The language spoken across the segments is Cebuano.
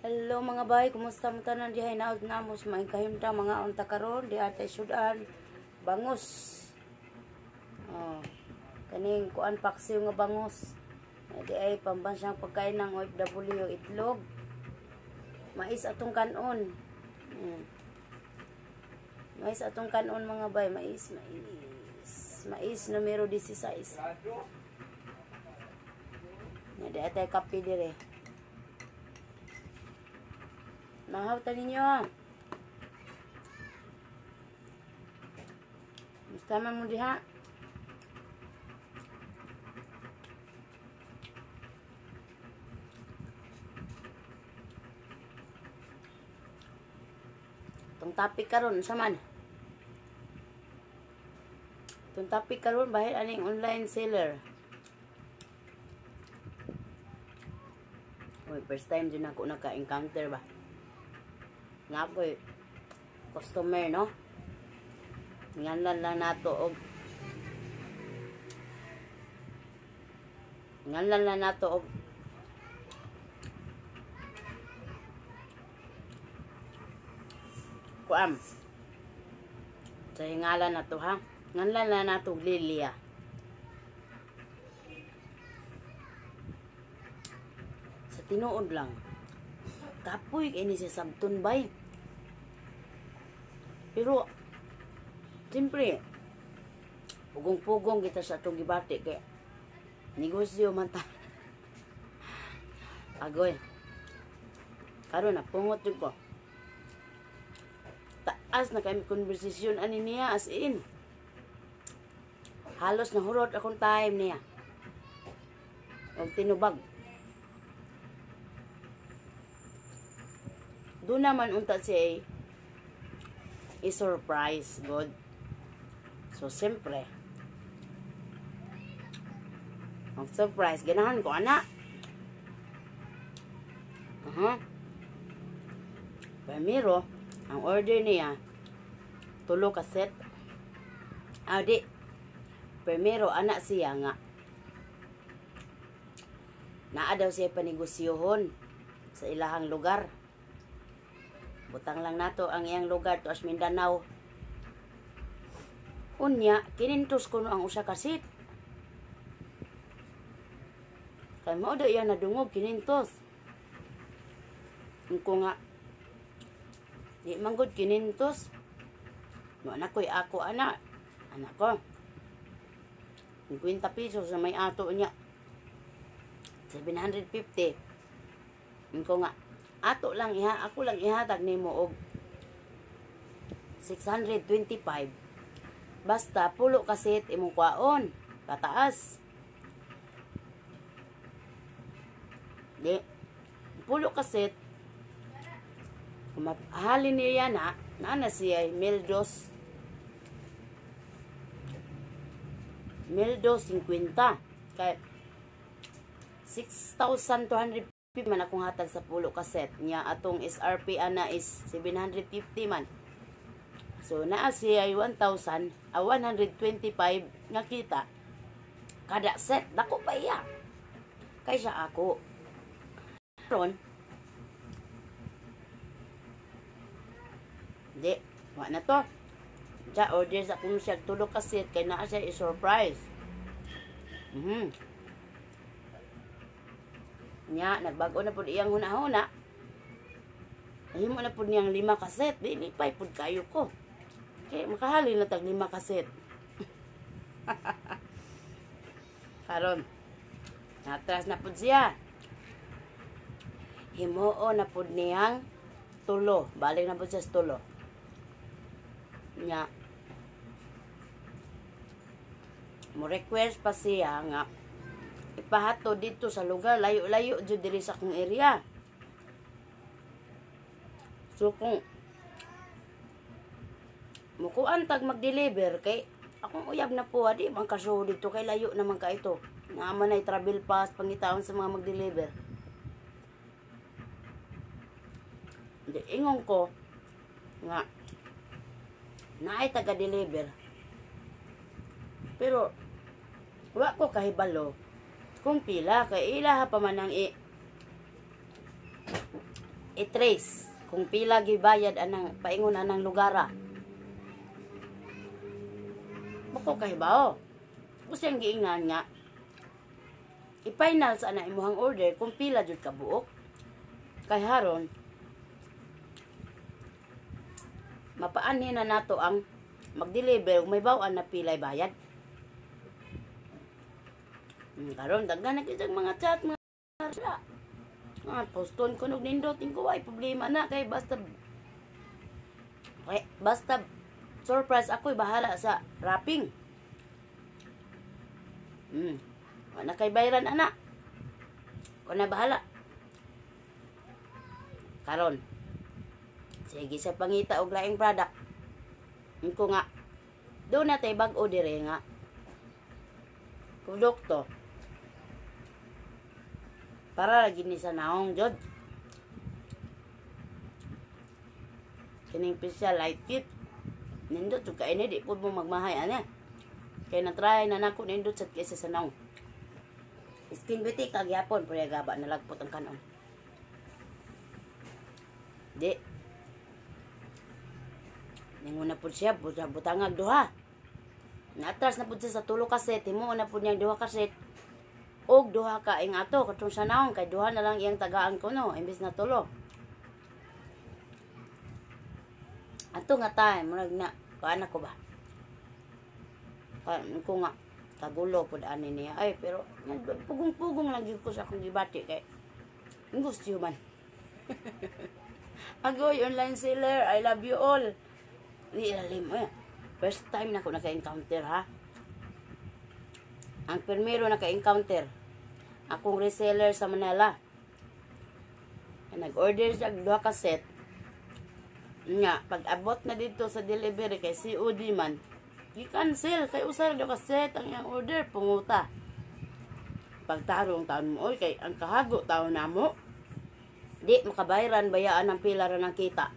Hello mga bay, kumusta mo tanan dihay naod na mo sa mga kahimtang mga unta karon di atay sudan bangus. Oh, kaning kuan paksiw nga bangus. Di ay pambansang pagkain ng OFW, itlog. Mais atong kanon. Mais atong kanon mga bay, mais, mais. Mais numero 16. Di atay kape dire. Mahaw ta ninyo. Musta man mo diha? Itong topic karon unsa man? Itong topic karon bahil aning online seller. Uy, first time din ako naka-encounter ba? Nga ako'y customer, no? Nganlan lang nato og nganlan lang nato og kuam. Sa hingalan na to, ha? Nganlan lang nato og Lilia. Sa tinuod lang, kapoy kay ni siya sabton bay. Pero siyempre pugong-pugong kita sa atong gibati kay negosyo man ta. Agoy. Karon na pungot jud ko. Taas na kay konversasyon ani niya, as in. Halos nahurot akong time niya. Og tinubag. Doon naman unta siya i-surprise, good. So, siyempre, ang surprise, ganahan ko, anak. Aha. Primero, ang order niya, tulo ka set. Ah, di. Primero, anak siya nga. Naa daw siya panegosyohon sa ilahang lugar. Butang lang nato ang iyang lugar to as Mindanao. Unya, kinintos kuno ang usa ka seat. Kay mao daw iya nadungog kinintos. Ko nga di man gud kinintos. Mo na koy ako ana. Anak ko. 50 pesos sa may ato niya. 750. Ko nga ato lang iha, ako lang ihatag nimo og 625. Basta pulo ka set imong kwaon, pataas. Di pulo ka set. Kung mahalin niya na, naa na siya 1,200. 1,250. Kay 6,250 man akong hatag sa pulo ka set niya, atong SRP ana is 750 man. So naa siya ay 1,000 125 nga kita kada set. Dako pa iya kaysa ako. Ron di wa na to. Ja order sa akong siya tulo ka set kay naa siya i-surprise. Nya, nagbago na pud iyang huna-huna. Himo na pud niyang 5 ka set. Di lipay pud kayo ko. Kay makahalin na tag 5 ka set. Karon, natras na pud siya. Himuo na pud niyang tulo. Balik na pud siya sa tulo. Nya, mo request pa siya nga ipahato dito sa lugar layo-layo jud diri sa akong area. So kung mukuan tag mag-deliver kay akong uyab na po, di man kaso dito kay layo naman ka ito. Naa man ay travel pass pangitaon sa mga mag-deliver. Di ingon ko nga naay taga-deliver. Pero wa ko kahibalo kung pila kay ilaha pa man ang I-trace kung pila gibayad anang paingon anang lugara. Bako kahibaw. Gusto yung giingnan nga i-final sa ana imuhang order kung pila jud ka buok. Kay haron mapaanhin na nato ang mag-deliver ug may bawaan na pilay bayad. Karon daghan na kitang mga chat mga sila. Ah, poston ko nog nindot ko ay problema na kay basta okay, basta surprise ako'y bahala sa wrapping. Wala kay bayran ana. Ko na bahala. Karon. Sige sa pangita og laing product. Ko nga do na tay bag-o dire nga produkto. Para lagi ni sa naong jod. Kining special light kit. Nindot jud kay ni, di pud mo magmahay ana. Kay na-try na nako nindot sad kaysa sa naong. Skin beauty kagyapon pero gaba nalagpot ang kanon. Di. Ningon na pud siya butangag duha. Naatras na pud siya sa tulo ka set, himuon na pud niyang duha ka set. Og duha ka ing ato katong sa naong kay duha na lang iyang tagaan ko no imbes na tulo. Ato nga time murag na kuan ako ba. Ko nga kagulo pud ani niya ay pero pugong-pugong lang gyud ko sa akong gibati kay gusto man. Agoy online seller, I love you all. Di ilalim eh. First time na ko naka-encounter ha. Ang primero naka-encounter akong reseller sa Manila. Nag-order siya duha ka set. Nga pag abot na dito sa delivery kay COD man, gi-cancel kay usa ra ka set ang iyang order punguta. Pagtarong taon mo oy kay ang kahago taon namo. Di makabayran bayaan ang pila ra ng kita.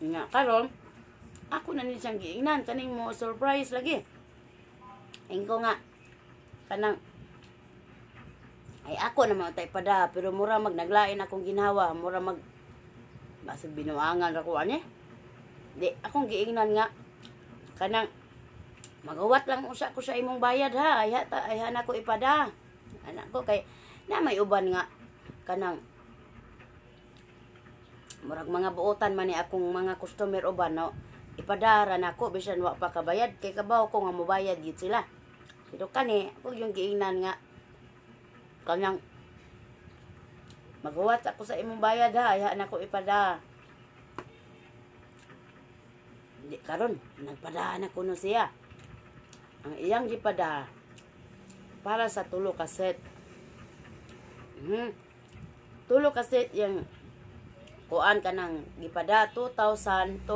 Nga karon ako na ni siyang giingnan kaning mo surprise lagi. Ingko nga kanang ay ako na tay pada pero mura mag naglain akong ginhawa, mura mag basig binuangan ra ko ani. Di akong giingnan nga kanang magawat lang usa ko sa imong bayad ha, ayha ta ayha na ko ipada. Anak ko kay na may uban nga kanang murag mga buotan man ni akong mga customer uban no. Ipadara nako bisan wa pa kabayad kay kabaw ko nga mobayad gid sila. Pero kani ako yung giingnan nga kanang magawat ako sa imong bayad ha, ayha nako ipada. Di karon nagpadaan ako no siya. Ang iyang gipada para sa tulo ka set. Tulo ka set yang kuan kanang gipada 2,250.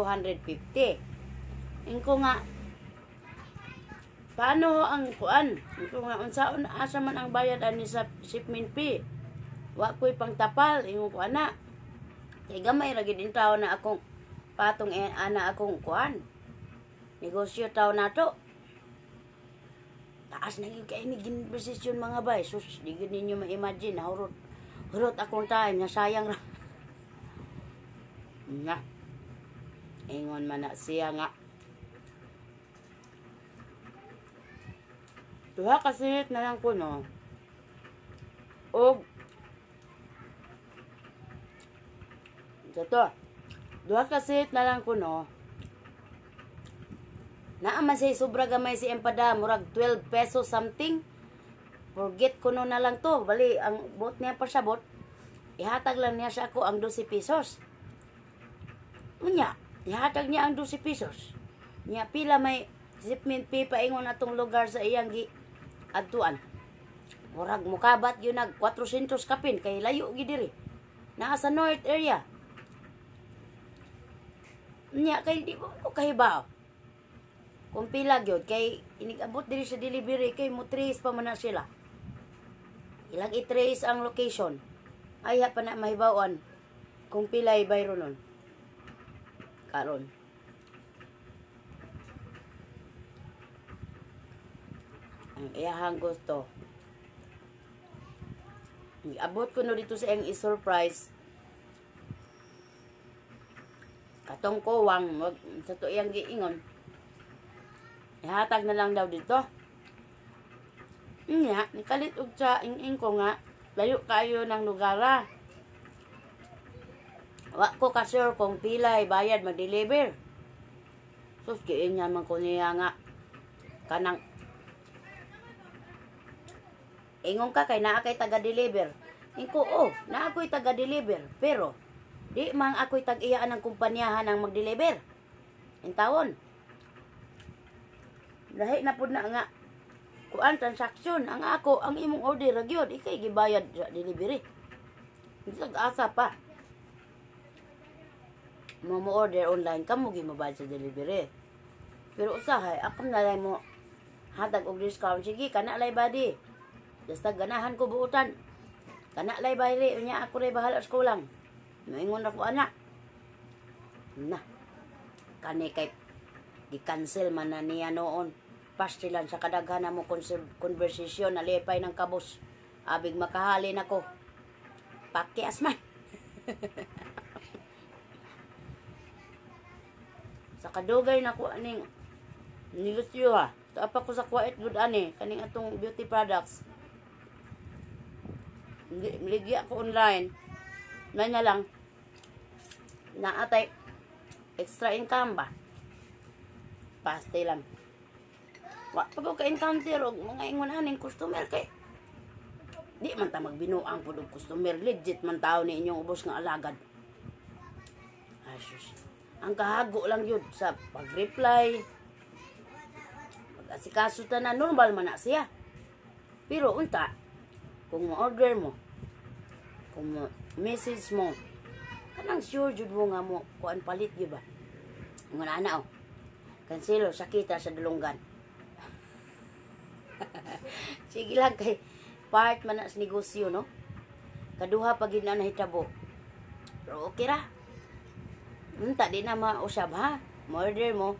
Ingko nga paano ang kuan? Ingko nga unsaon asa man ang bayad ani sa shipment fee? Wa ko'y pangtapal ingon ko ana. Kay gamay ra gid intaw na akong patong ana akong kuan. Negosyo taw nato. Taas na gyud kay ni gin mga bay. Sus, di gyud ninyo ma-imagine hurot. Hurot akong time na sayang ra. Nga. Ingon man na siya nga. Duha ka set na lang ko no. Og to. Duha ka set na lang ko no. Naa man siya sobra gamay si empada murag 12 pesos something. Forget ko no na lang to. Bali ang bot niya pa siya bot. Ihatag lang niya sa ako ang 12 pesos. Unya, ihatag niya ang 12 pesos. Niya pila may shipment fee paingon atong lugar sa iyang gi adtuan. Murag mukabat yun nag 400 kapin kay layo gi diri. Naa sa north area. Niya kay di ko kahibaw. Kung pila gyud kay inigabot diri sa delivery kay mo trace pa man na sila. Ilang i-trace ang location. Ay pa na mahibawan kung pila bayro nun. Karon. Ang iyahang gusto. Abot ko no dito sa iyang i-surprise. Katong kuwang, wag, sa to iyang giingon. Ihatag na lang daw dito. Nya, nikalit og sa ing ko nga, layo kayo ng lugara. Wa ko ka sure kung pilay bayad mag-deliver. Sus, kiin niya man ko niya nga kanang ingon ka kay naa kay taga-deliver. Ingko, oh, naa ko'y taga-deliver. Pero, di man ako'y tag-iyaan ng kumpanyahan ang mag-deliver. Intawon. Lahi na pud na nga kuan transaction ang ako ang imong order ra gyud ikay gibayad sa delivery. Asa pa mo mo order online, kamo gyud mobayad sa delivery. Pero usahay ako na lang mo hatag og discount, sige kana lay body. Basta ganahan ko buutan. Kana lay body unya ako ray bahala sa kulang. Moingon ako ana. Na. Kani kay gi-cancel man na niya noon. Pastilan sa kadaghan na mo conversation, nalipay ng kabos. Abig makahalin ako. Pakias man. Sa kadugay na ko aning negosyo ha. Taapa ko sa quiet good ani kaning atong beauty products. Miligya ko online. May na lang naatay extra income ba? Paste lang. Wa pa ko ka-encounter og mga ingon aning customer kay di man ta magbinuang pud og customer, legit man tao ni inyong ubos nga alagad. Ay sus. Ang kahago lang yun sa pag-reply, pag-asikaso ta na normal man na siya. Pero unta, kung mo-order mo, kung mo message mo, kanang sure jud mo nga mo kuan palit gyud ba. Ingon ana oh. Kanselo sakita sa dulunggan. Sige lang kay part man na sa negosyo, no? Kaduha pa gid na nahitabo. Pero okay ra. Unta di na mausab ha. Mo-order mo.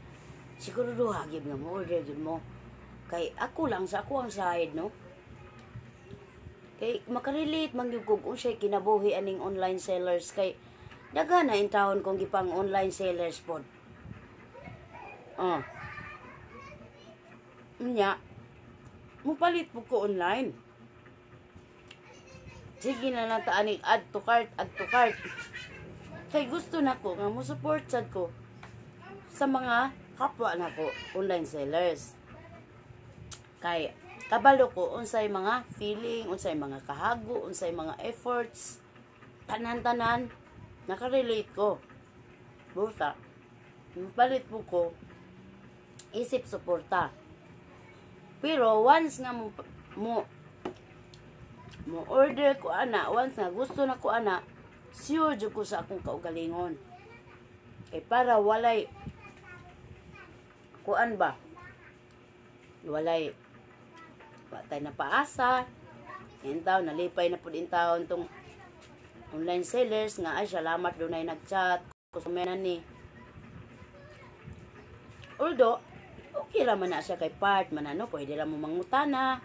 Siguro duha gyud nga mo-order gyud mo. Kay ako lang sa ako ang side, no? Kay makarelate man gyud kog unsay kinabuhi aning online sellers kay daghan na intawon kong gipang online sellers pod. Oh. Nya, mupalit po ko online. Sige na lang ta aning add to cart, add to cart. Kay gusto nako nga mo support sad ko sa mga kapwa nako online sellers. Kay kabalo ko unsay mga feeling, unsay mga kahago, unsay mga efforts, tanan-tanan nakarelate ko. Buta, mupalit po ko isip suporta. Pero once nga mo mo mo order ko ana, once nga gusto na ko ana, sure jud ko sa akong kaugalingon. Kay para walay kuan ba? Walay patay na paasa. Intaw nalipay na pud intawon tong online sellers nga ay salamat dunay nagchat, customer na ni. Although okay ra man na siya kay part man ano, pwede ra mo mangutana.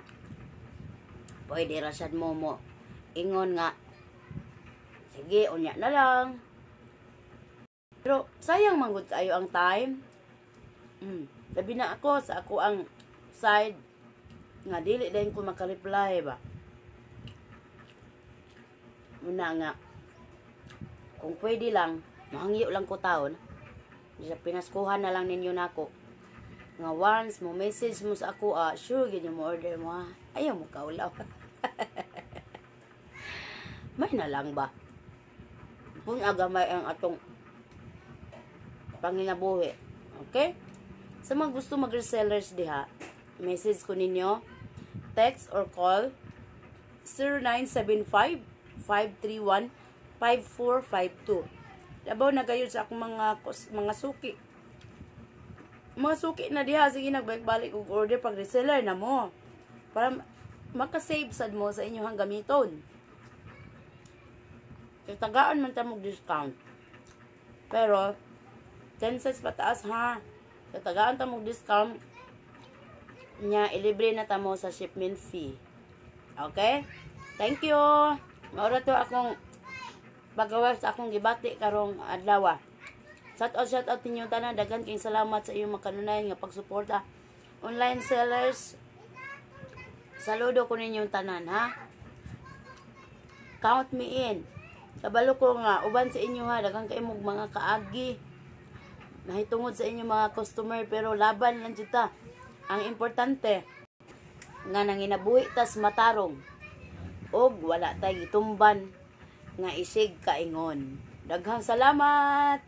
Pwede ra sad mo mo ingon nga sige unya na lang. Pero sayang man gud kayo ang time. Labi na ako sa ako ang side nga dili din ko maka-reply ba. Muna nga kung pwede lang mahangyo lang ko taon. Sa pinaskuhan na lang ninyo nako. Nga once mo message mo sa ako, sure gyud mo order mo ha. Ayaw mo kaulaw. May na lang ba? Kung agamay ang atong panginabuhi. Okay? Sa mga gusto mag-resellers diha, message ko ninyo, text or call 0975-531-5452. Labaw na gayon sa akong mga suki. Mga suki na diha, sige nagbalik-balik og order pag reseller na mo. Para makasave sad mo sa inyong gamiton. Kay tagaan man ta mo discount. Pero 10 cents pataas ha. Kay tagaan ta mo discount nya ilibre na ta mo sa shipment fee. Okay? Thank you. Mao ra to akong pagawa sa akong gibati karong adlaw. Shout out ninyo tanan. Daghan kayong salamat sa inyong makanunayan nga pagsuporta. Online sellers, saludo ko ninyong tanan, ha. Count me in. Kabalo ko nga uban sa inyo ha, daghan kay mog mga kaagi nahitungod sa inyong mga customer, pero laban lang jud ta. Ang importante nga nanginabuhi tas matarong og wala tay gitumban nga isig kaingon. Daghang salamat.